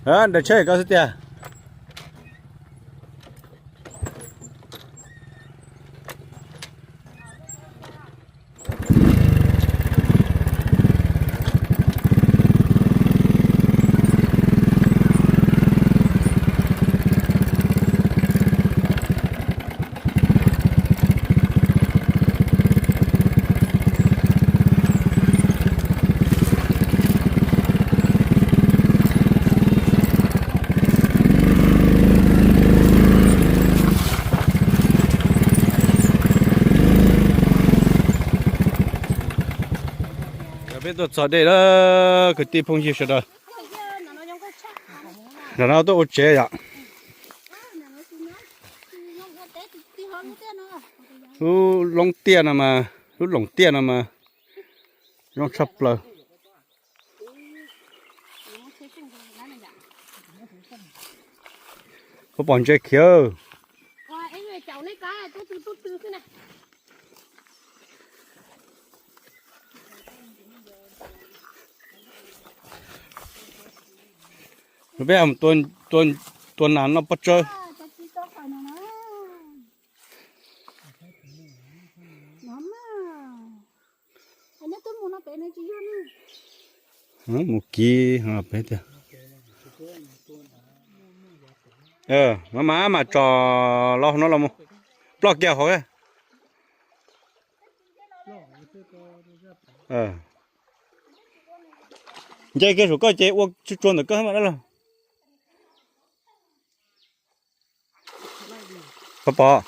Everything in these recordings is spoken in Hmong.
Nres tsheb koj xwb tiag. Peb tuaj txog dej lawm kwv tij phooj ywg sawv daws. Ntawm no tuaj ua tsev yom. Lub loob tiaj no mas, lub loos tiaj no mas zoo tshaj plaws. Puas pom ntses khiav? Peb tua nas noj pob tsawb. Mus kiv peb tiag. Mas mas mas tso los no los mus ploj kiag hauv. Nce kiag saum koj ces ua tsuag tsuag ntawm koj mas dab laug. Pom pom.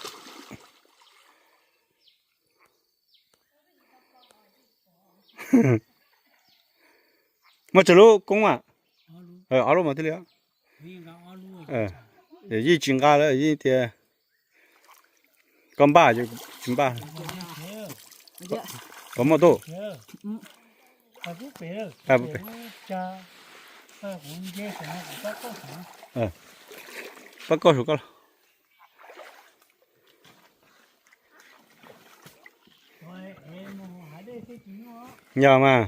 Muaj tsawg lub koob a? Ob lub mas thiaj li. Yeej tsis nqa lawm, yeej tias koj npaj, tsis npaj. Koj muaj tub. Pab koj saum koj. Yog mas.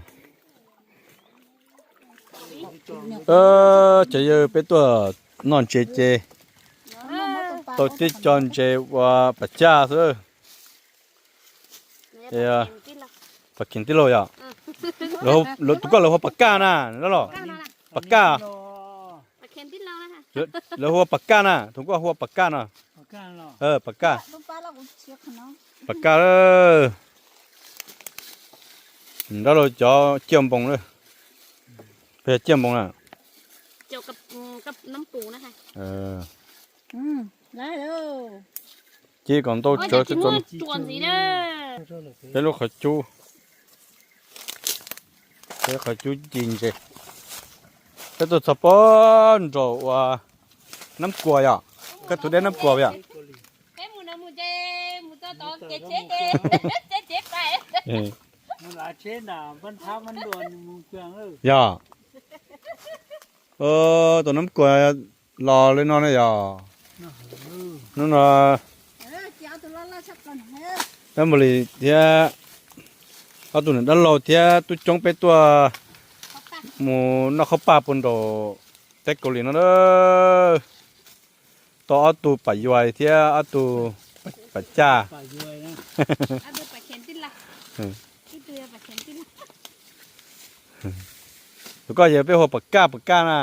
Cov yawg peb tuaj noj ntses ces tau tib co ntses ua pas caj xwb. Pas kheev tij laug yom. Tus koj lawv hu ua pas kaj na, los? Pas kaj. Lawv hu ua pas kaj na, tus koj hu ua pas kaj no. Pas kaj. Pas kaj. Nrab laug cov ciaj npoos lawm. Peb yog ciaj npoos na. Ci kom ntau tsawv. Peb lub qhov cub. Peb qhov cub ci ntses. Peb tuaj txog pob nraum uas Nab Kuas yom. Koj tus deb Nab Kuas yom. Yog. Tus Nab Kuas los li no na yog. Hnub no Nab Npua Lis thiab ob tug niam dab laug thiab tub coob peb tuaj mus noj qhaub paj puag nraum teb Kaus Lim no na. Tau ob tug pas yuais thiab ob tug pas caj. Tus koj yog peb hu ua pas kaj pas kaj na.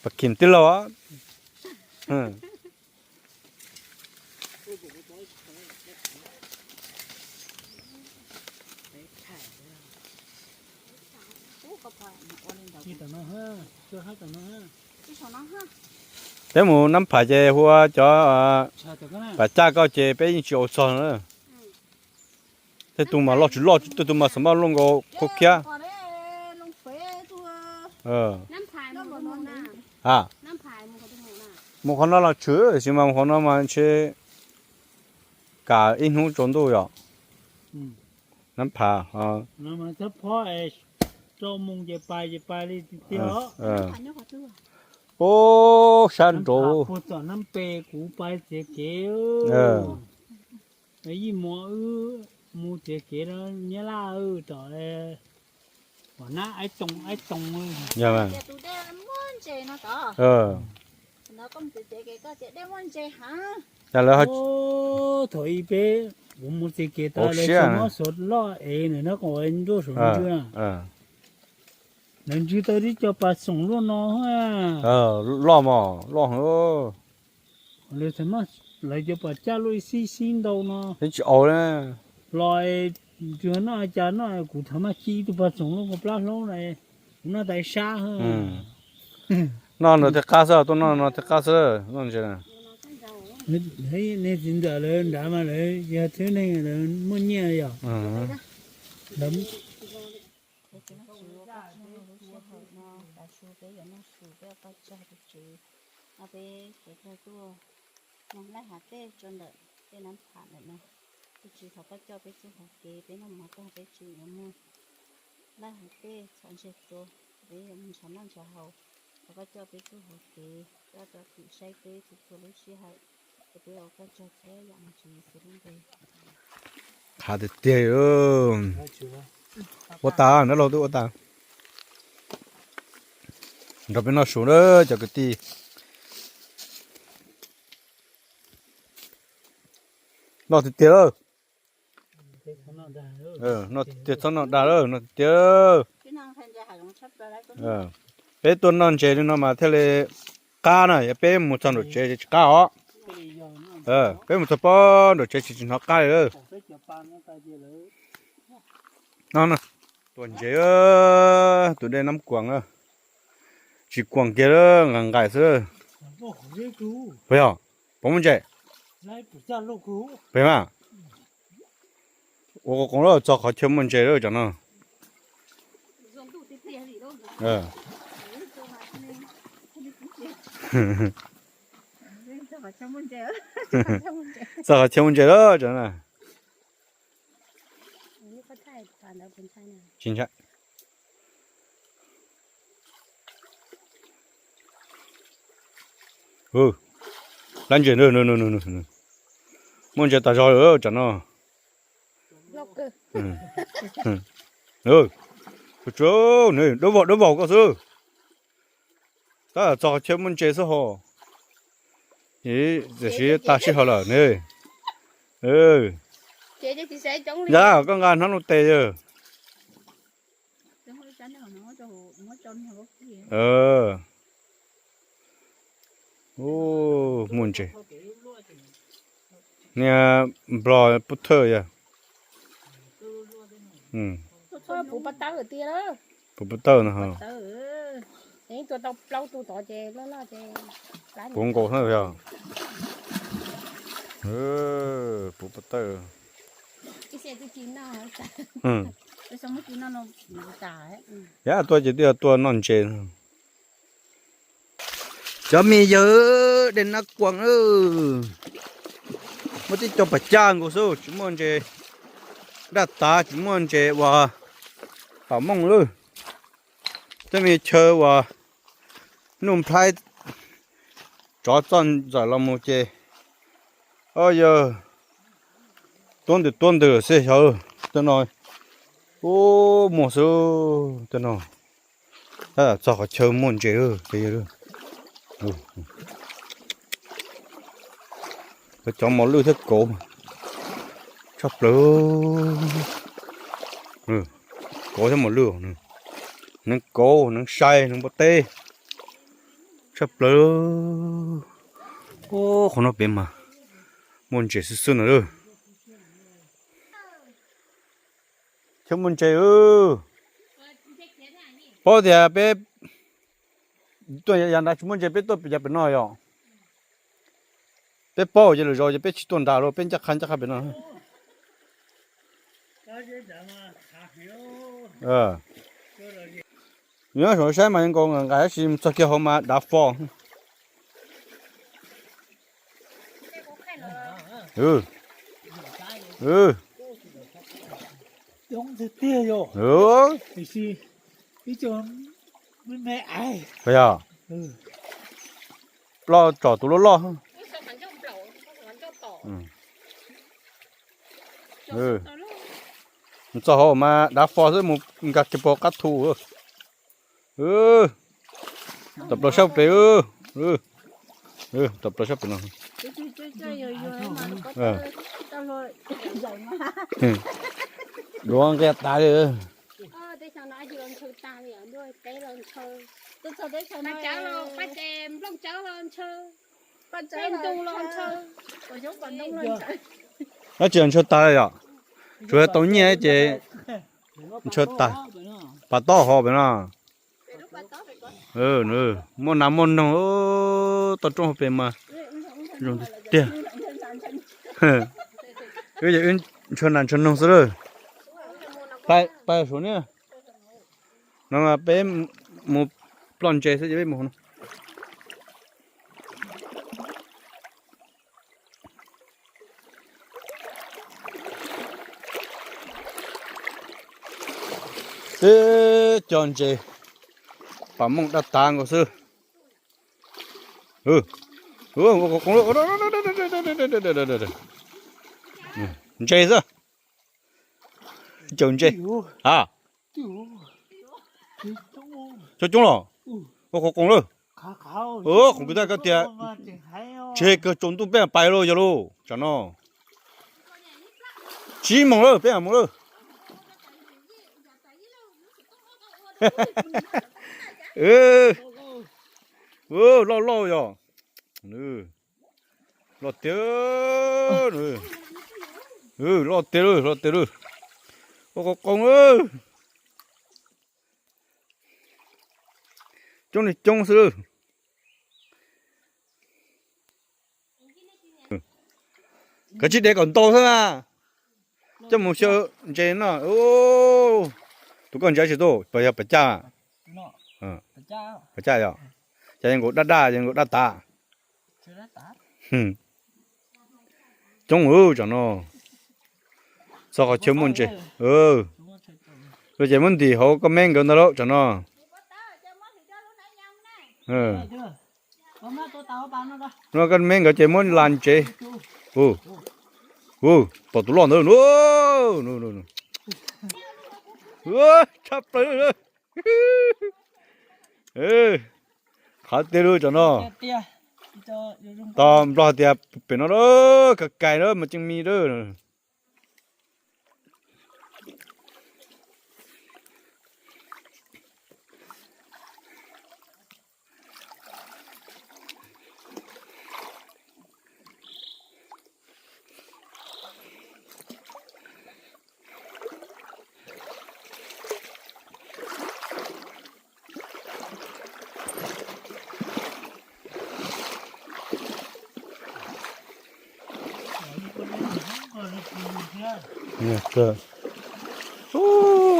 Pas kheev tij laug. Peb mus Nab Pham ces hu ua cov pas caj koj ces peb yeej tsis ua txog na. Tej tug mas loj tsis loj, tej tug mas xam maj loj nkaus khaub khiab. Mus qhov no los tshwm, tiam sis mas mus qhov no mas ntshe kam ib hnub tsaus ntuj yom. Nab Pham. Ub, sab nraud. Kuv txom nab pe kuv pais txiav kev. Yij muam wb mus txiav kev rau Nyab Laj tom Pom nab aib too aib too. Yog mas. Tus dej muaj ntses no tod. Tus no koj mus txev txev ces koj tias dej muaj ntses heev. Cas lawv ho, thaum ub peb, kuv mus txev kev tod lawv siav mob xuv loj ev ntawm no kom nruaj saum ntswg. Lawv ntswg tau tib co pas xoom luaj no. Loj mos, loj heev. Lawv txawm maj, lawv cov pas caj luaj ib xib xib ntau no. Tsis au na. Los ntswg noj cas noj kuv txawm maj ci ib tug pas xoom luaj ko plab hlaub na, kuv noj tas ib sab. Noj no thiaj qab xwb, tuaj noj no thiaj qab xwb, noj ntses na. Nej txiv ntxawm lawv nrad mas lawv yog tib neeg lawv muaj nyiaj yom. Lawv Ces ua koj tsaug lub sij hawm no, tav su peb yuav noj su, peb ua koj tsaug tus tsev no, peb kev tuaj tuaj mus laij hav tej tso ntawm tej nab pham ntawm no. Tus tsev thov koj coj peb txuj hauv kev, peb noj mov tag peb tseem yuav mus laij hav tej txhom ntses tua, peb yuav mus nrhav noj nrhav haus. Thov koj coj peb txuj hauv kev, coj cov kwv saib peb txhua txhua lub sij hawm, ces peb ua koj tsaug txhua yam ntsis xws lub npe. Qhav tiag tiag. Ua tas, nrab laug twb ua tas. Nrog peb noj su na cov kwv tij. Noj tiag tiag lawm. Noj tiag tiag, txhob noj dag lawm, noj tiag tiag. Peb tuaj noj ntses li no mas thiaj li qab na, yog peb mus txog nraum tsev ces tsis qab os. Peb mus txog pob nraum tsev ces tsis hnov qab li. Tua ntses, tus dej Nab Kuam, tsis kuam kiag, nqaim nqaim xwb. Puas yog? Puas muaj ntses? Pem mas. Ua qoov lawm, txog qhov chaw muaj ntses lawm cov no. Txog qhov chaw muaj ntses lawm cov no. Tsis ntshai. Lab ntses, muaj ntses tas zog lawm cov no. Dawb vog dawb vog koj xwb. Tab tom txog qhov chaw muaj ntses xwb hos. Tiam sis tag sij hawm lawm ne. Yog koj nqa hnab luj tes yog. Muaj ntses. Niag nplog pub thawj yog. Puv pub tawj no. Puv nkaus na yog. Puv pub tawj. Yav tuaj ces twb yog tuaj noj ntses. Cov me yawg, dej Nab Kuam, muaj tib co pas caj nkaus xwb, tsis muaj ntses daj tav, tsis muaj ntses uas pam mooj lawm. Tej me chaw uas nuj nplhaib tsov txoj ntxawm los mus ces, o yawg, tuab ntwm tuab ntwm xwb xyov. Tej no, ub, muaj xwb tej no. Tab tom txog qhov chaw muaj ntses. Cov mos lwj thiab kauv tshaj plaws. Kauv thiab mos lwj, neev kauv, neev sai, neev npua teb tshaj plaws. Qhov no pem mas muaj ntses xwb xwb no lawm. Chaw muaj ntses. Paub tias peb tuaj yav nrad tsis muaj ntses, peb tuaj yav pem no yom. Peb paub ces lwm zaus ces peb tsis tuaj nrad lawm, peb ncaj qha ncaj qha pem no. Nyob saum saib mas nkaus nqaim nqaim, tab sis txog kiag hauv mas dav fo. Yog, ploj tsom tus loj loj. Mus txog hauv mas dav fo xwb, mus nkag kiag puag qab thu. Tom plaws sab pem, tom plaws sab pem no. Duav nqia tas li. Dab tsi los ntshaw tag li yom? Tsuas yog tau nyiaj ces ntshaw tag. Pas tob hov pem no. Muaj nas muaj noog, toj roob hauv pes mas zoo tiag tiag. Wb ces wb ntshaw nas ntshaw noog xwb lawm. Pais saum ne. No mas peb mus ploj ntses xwb ces peb mus hauv no. Teb cov ntses, pam mooj daj tav nkaus xwb. Ua qoob, ntses xwb. Caum ntses a. Coob coob los? Ua qoob qoob lawm. Qoob kwv tij koj tias tseg kawg tsaus ntuj peb mam pais lauj yog lauj tsam no. Tsib moos lawm peb mam mus lawm. Loj loj yog. Loj tiag. Loj tiag lawm, loj tiag lawm. Ua qoob qoob. Coob li coob xwb lawm. Kav tsij de kom ntau xwb na. Coj mus xyaw ntses no. Tus koj ntses tsis tu, puas yog pas caj? Pas caj yog. Cas yeej nkaus daj daj, yeej nkaus daj tav. Coob ub tsam no. Txog qhov chaw muaj ntses. Ces muab ntim hauv koj meb nkawd ntag lauj tsam no. Koj meb nkawd ces muab las ntsev. Ua, tom tus loj ntawd. Tshaj plaws. Qhav tiag lub tsam no. Tos nplog tias pem no lawm, kais kais lawm mas tseem me lawm.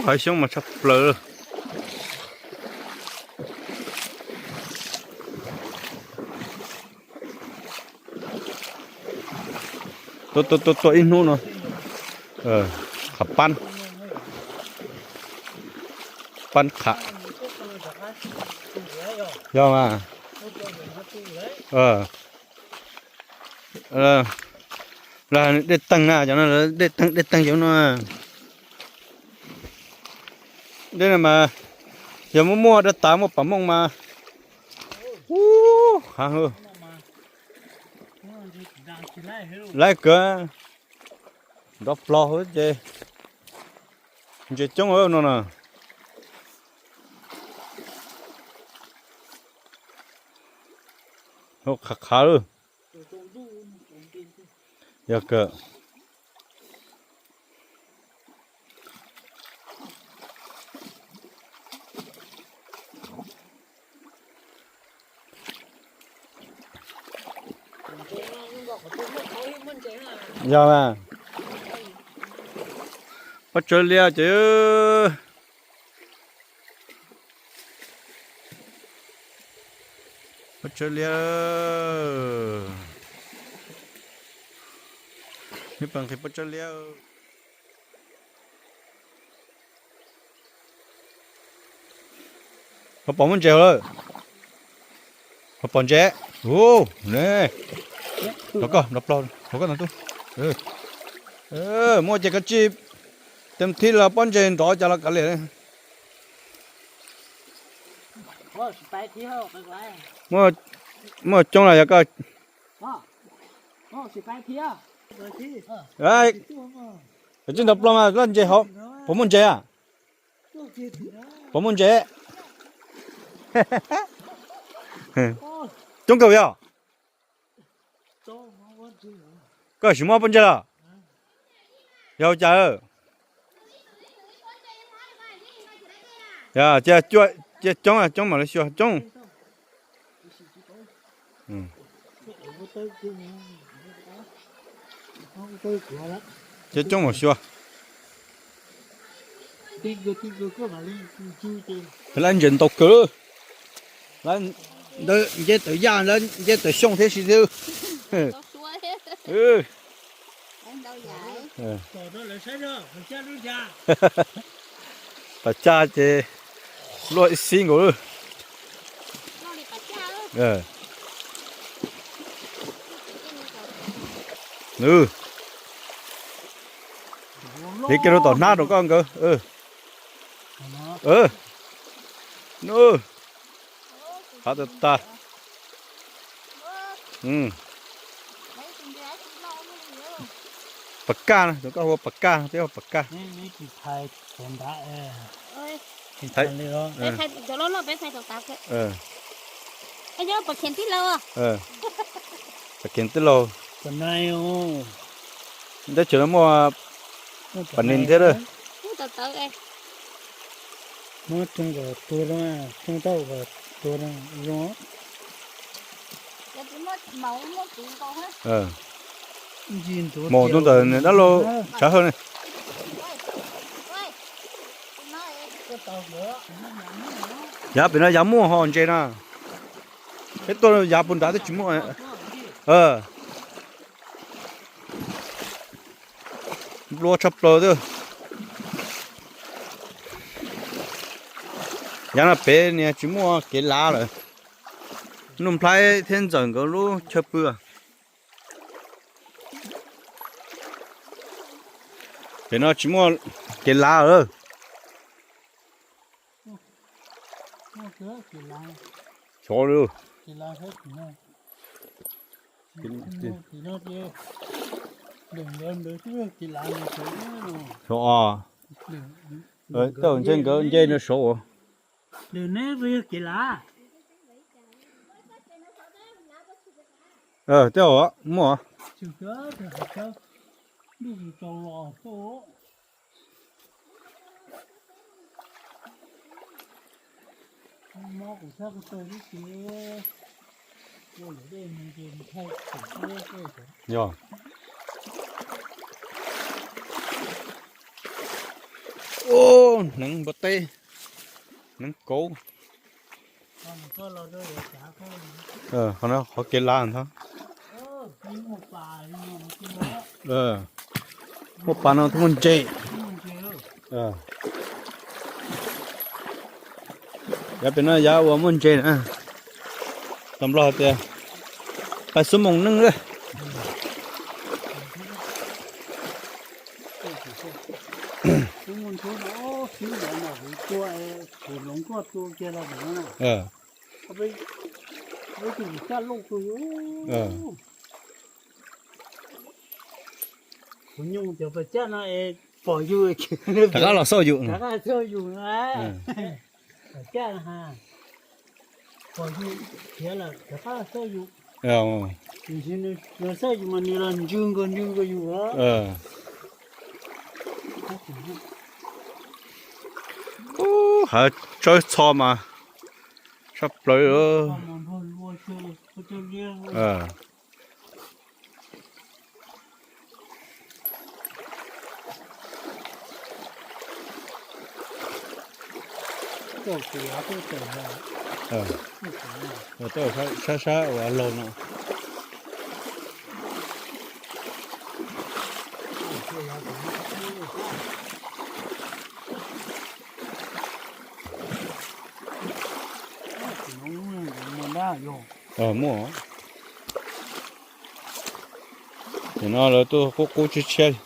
Hav xyoob mas tshaj plaws. Tua tua tua ib hnub no. Qhav pab, pab qhav. Yog mas. Dej teeg na, cov no dej teeg, dej teeg cov no. Dej no mas yog muaj muaj daj tav muaj pam mooj mas. Ub, hav hwv. Laib kawg. Nrov plho ces ntses coob no na. Qhav qhav lawm. Yog kawg. Yog mas. Pob tsawb liab ces. Pob tsawb liab. Neb pab nqhis pob tsawb liab. Ho pom muaj ntses lawm. Ho pom ntses. Ub, ne. Rov koj, rov plaub, rov koj no tub. Muaj ces koj tsij Thib los pob ntseg nrov cas los kav liam. Muaj coob los yog koj. Tsis nrov ploog mas loj ntses hov. Puas muaj ntses a? Puas muaj ntses? Coob kawg yog. Koj tsis muaj pob ntseg los? Yog ua cas? Cia coob, coob mam li xyuas coob. Cia coob mam xyuas. Lawv ntses ntau kawg. Lawv nceb tawm yaj, lawv nceb tawm xyooj thiab si thiab. Pas caj ces luaj ib xib nkaus lawm. Nws, nws kiag rau tom hnab rau koj nkawd. Qab tag tag. Pas kaj, rau koj hu pas kaj, peb hu pas kaj. Pas kheev tij laug. Ntawd tseem muaj pas nis thiab lawm. Maum tuaj ntawm dab laug tshav hawm ne. Yav pem no yav muaj ho ntses na. Peb tuaj yav puag nrad twb tsis muaj. Nplua tshaj plaws twb. Yav no pem niag tsis muaj kev lav lawm. Nuj Nplhaib thiab Ntxawm nkawd lub chaw pw. Pem no tsis muaj kev lav lawm. Xyov li. Xyov os. Tej zaum ntshe nkawd nce no saud uas. Tej zaum muaj. Yog. Ub, hneev npua teb, hneev kauv. Qhov no qhov kev lav ntag. Muaj pas no muaj ntses. Yav pem no yav uas muaj ntses na. Tau Nplog tias pais xuab moos neej lawm. Kuv nyuj cov pas caj no es pom yus rov qab los xauj yus, rov qab xauj yus na. Pas caj no pom yus khiav lawm rov qab xauj yus. Tiam sis nws xauj yus mas nws los ntsw nkaus ntsw nkaus yus os. Ub, hav tsawb txho mas sab plaws. Sab sab uas laug no. Muaj. Nim no lawv tuaj qub qub tshiab tshiab li.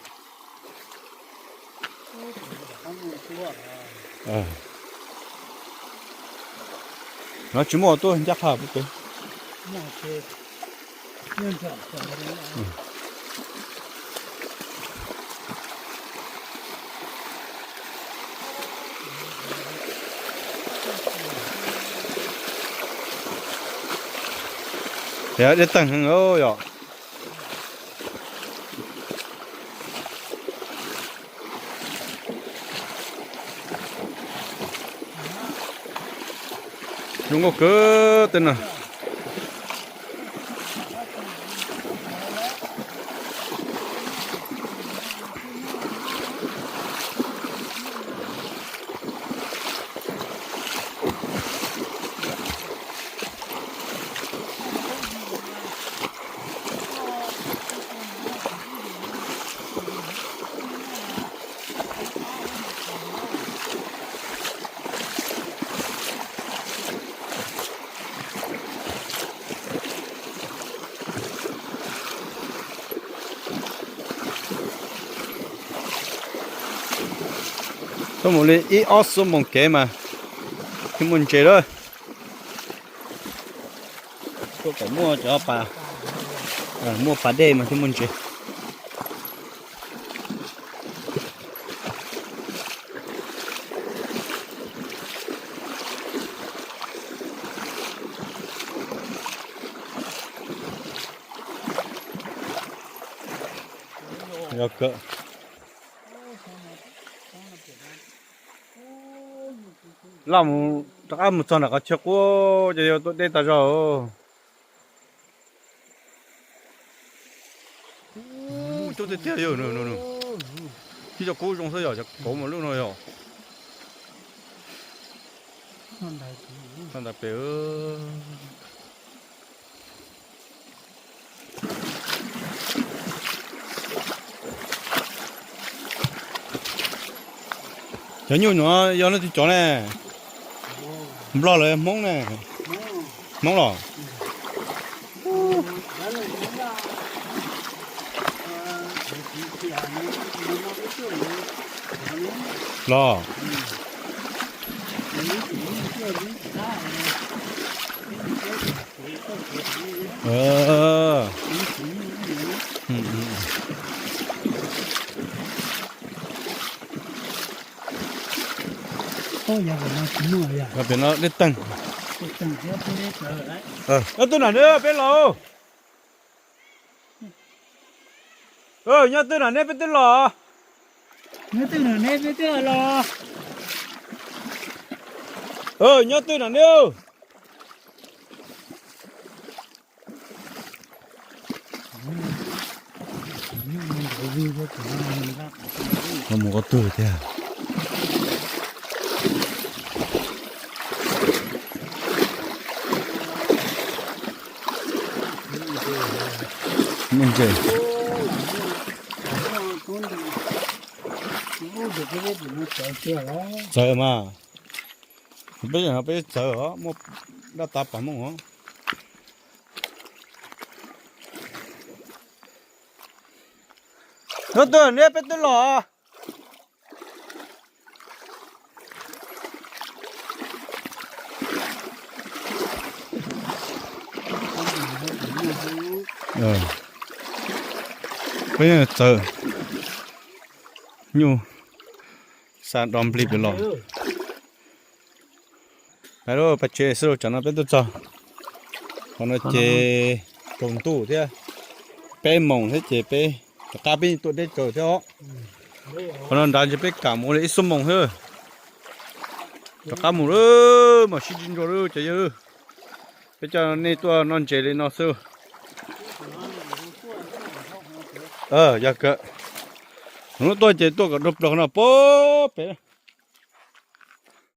No tsis muaj tuaj ncaj qha pub pem. Dej teeg heev yom. Zoo nkauj kawg tej no. Tuaj mus li ib ob xuab moos kev mas thiaj muaj ntses lawm. Tuaj kom muaj cov pas, muaj pas dej mas thiaj muaj ntses. Yog kawg. Laj mus rov qab mus txog nram qhov chaw qub ces yog tuaj deb tas zog. Coob tiag tiag yog. Tib cov kub zoo xwb yog cov kauv mas lub no yog. Ntais pem. Cov nyuj no yog leej twg cov ne? Nplog los Hmoob ne? Hmoob los? Los. Pem no dej teeg. Nyob twg na neb peb los? Nyob twg na neb peb twb los? Nyob twg na neb? Mus qhov twg tiag? Muaj ntses. Txawv mas. Peb, peb txawv os, muaj dab tav pam mooj os. Nyob twg neb peb twb los? Peb txawv nyuj xa do nplig pem los. Pais lub pas tsev xwb los tsam no peb tuaj txog. Qhov no ces tsaus ntuj thiab, peb moos thiab ces peb rov qab peb tuaj deb tsawv thiab os. Qhov no nrad ntshe peb kam mus li ib xuab moos thiab. Rov qab mus lawm mas sib tsis ntso lawm cov yawg. Peb coj nej tuaj noj ntses li no xwb. Yog kawg. Hnub tuaj ces tuaj kom dhau plaws qhov no pem.